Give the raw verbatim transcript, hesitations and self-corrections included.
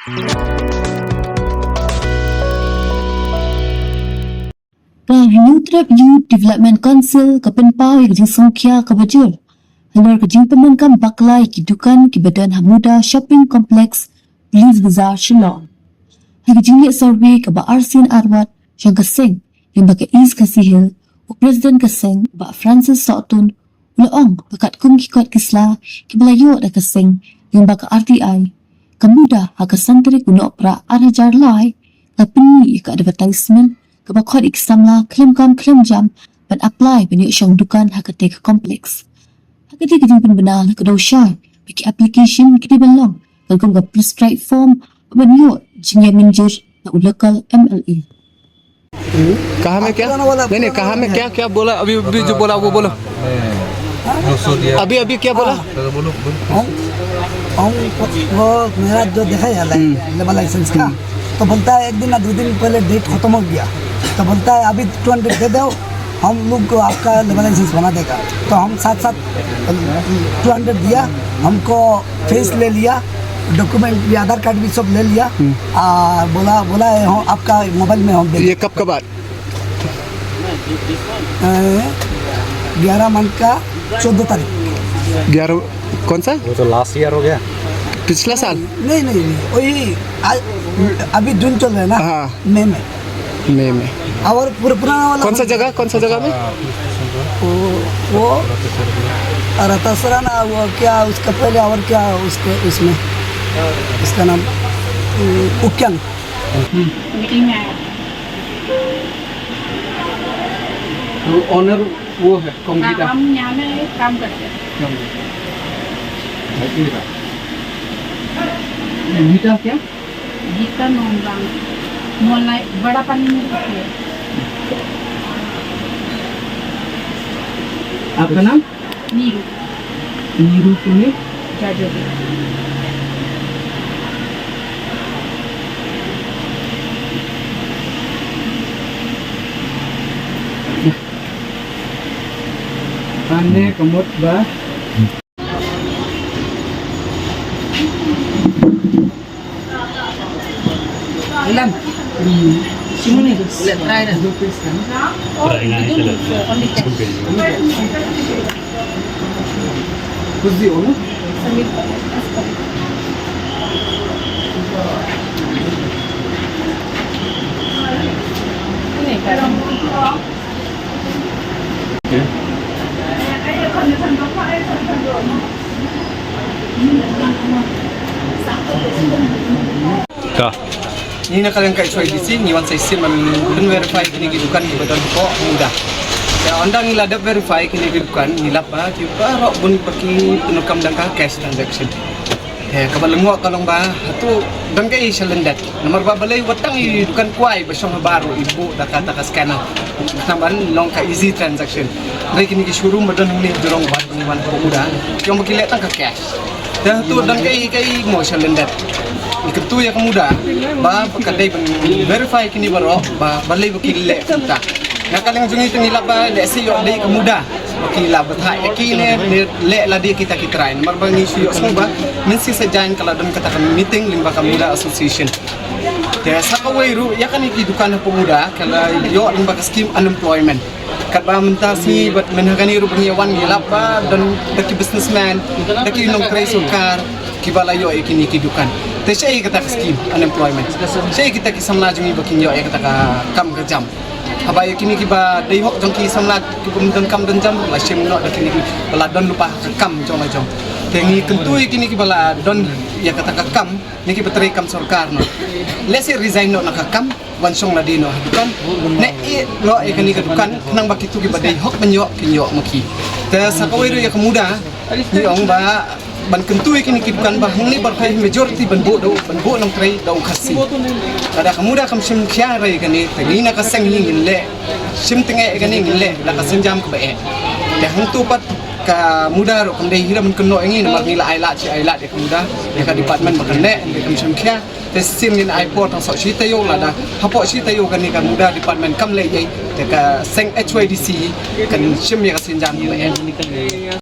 Ka Hynñiewtrep Youth Development Council ka pynpaw ïa ka jingsngewkhia kaba jur halor ka jingpyndonkam bakla ïa ki dukan kiba don ha Muda Shopping Complex, Police Bazar, Shillong. Ha ka jingleh survey kaba arsien arwat jong ka seng, lyngba ka East Khasi Hills, u President ka seng, Bah Francis Sohtun, u la ong ba katkum ki kot ki sla kiba la ïoh da ka seng lyngba ka R T I, ka Muda ha ka san tarik u Nohprah ar hajar lai ka pynmih ïa ka advertisement kaba khot ïa ki samla khlem kam khlem jam ban apply ban ïoh shong dukan ha katei ka complex. Ha katei ka jingpynbna la ka daw shai ba ki application ki dei ban long katkum ka prescribed form ban ïoh jingïamynjur na u local M L A. कहाँ में क्या? आपके वाला नहीं, नहीं, कहाँ में क्या, क्या बोला? अभी, अभी जो बोला, वो बोलो। अभी, अभी क्या बोला? हाँ। हम, हम, वो मेरा जो देखा है लाइ-, लेबर लाइसेंस का, तो बोलता है, "एक दिन ना दो दिन पहले डेट खत्म हो गया।" तो बोलता है, "अभी टू हंड्रेड दे दो, हम लोग को आपका लेबर लाइसेंस बना देगा।" तो हम साथ साथ टू हंड्रेड दिया, हमको फेस ले लिया, डॉक्यूमेंट भी, आधार कार्ड भी सब ले लिया। आ, बोला, बोला है, "हम आपका मोबाइल में हम दे" ये कब का बात? अ, ग्यारह मंथ का चौदह तारीख। ग्यारह, कौन सा? वो तो लास्ट ईयर हो गया। पिछला साल? नहीं, नहीं, नहीं, वही आज, अभी जून चल रहा है ना? हाँ। मई में। मई में। और पुर-, पुराना वाला कौन सा जगह, कौन सा जगह में? वो, वो रतासरा ना, वो क्या उसका पहले और क्या उसके, उसमें, उसका नाम, उम, उक्यांग। मीटिंग में आया। तो ओनर वो है, हाँ, कॉम्प्यूटर। हम यहाँ में काम करते हैं। काम करते हैं। ये मीटर क्या? गीता नोमरांग, मोलाई, बड़ा पानी में रहती है। आपका नाम? नीरू। नीरू तुम्हें? जाजोगी। Ane kamot ba. Ilan? Hmm. Simuni, let try na. Try na, ito lang. Kuzi, oh? Ini, Ka. Ngi na ka liang ka H Y D C ngi wan sa shisien ban pyn verify kine ki dukan kiba don hapoh Muda. Te ynda ngi la dep verify kine ki dukan, ngi lap ba ki baroh bun ba ki pyndonkam da ka cash transaction. Te kaba lyngngoh ka long ba hato don kaei sha lyndet. Namar ba balei wat tang i dukan kwai ba shong habar ruh i buh da kata ka scanner. Khnang ban long ka easy transaction. Hynrei kine ki showroom ba don hangne ha jrong ba ngi wan hapoh Muda, ki ong ba ki leh tang ka cash. Te hato don kaei kaei mo sha lyndet. Ngi kyntu ïa ka Muda ba ka dei ban verify kine baroh ba balei ba ki leh kumta. Na ka liang jong ngi te ngi lap ba lehse ïoh dei ka Muda ba ki la bthah ïa ki ne, ne leh lade kita ki trai. Namar ba ngi shu ïohsngew ba mynshisha jaiñ ka la don kata ka meeting lyngba ka Muda Association. Te sa kawei ruh ïa kane ki dukan hapoh Muda ka la ïoh lyngba ka scheme unemployment. Katba mynta sngi bad mynta ha kane ruh ba ngi ïa wan ngi lap ba don da ki businessman, da ki nongtrei sorkar kiba la ïoh ïa kine ki dukan. Te shaei kata ka scheme unemployment? Shaei kita ki samla jong ngi ba kin ïoh ïa kata ka kam ka jam? Haba ïa kine kiba dei hok jong ki samla kiba ym don kam don jam la shim noh da kine kiba la don lypa ha ka kam jong la jong. Te ngi kyntu ïa kine kiba la don ïa kata ka kam, ne kiba trei kam sorkar noh, lehse resign noh na ka kam, wan shong lade noh ha dukan, ne ïeh noh ïa kane ka dukan khnang ba kito kiba dei hok ban ïoh kin ïoh ma ki. Te sa kawei ruh ïa ka Muda ngi ong ba ban kyntu ïa kine ki dukan ba hangne baroh hi majority ban buh da u, ban buh nongtrei da u Khasi. Lada ka Muda kam shim khia ïa kane, te ngi na ka seng hi ngin leh shim tyngai ïa kane, ngin leh da ka sienjam kaba eh. Te hangto pat ka Muda ruh kam dei hi da ban kynnoh ïa ngi namar ngi la ai lad shi ai lad ïa ka Muda, ïa ka department ba kan leh, hynrei kam shim khia. Te shisien ngin ai por tang soh shi taïew, lada hapoh shi taïew kane ka Muda department kam leh ei ei, te ka seng H Y D C kan shim ïa ka sienjam kaba eh.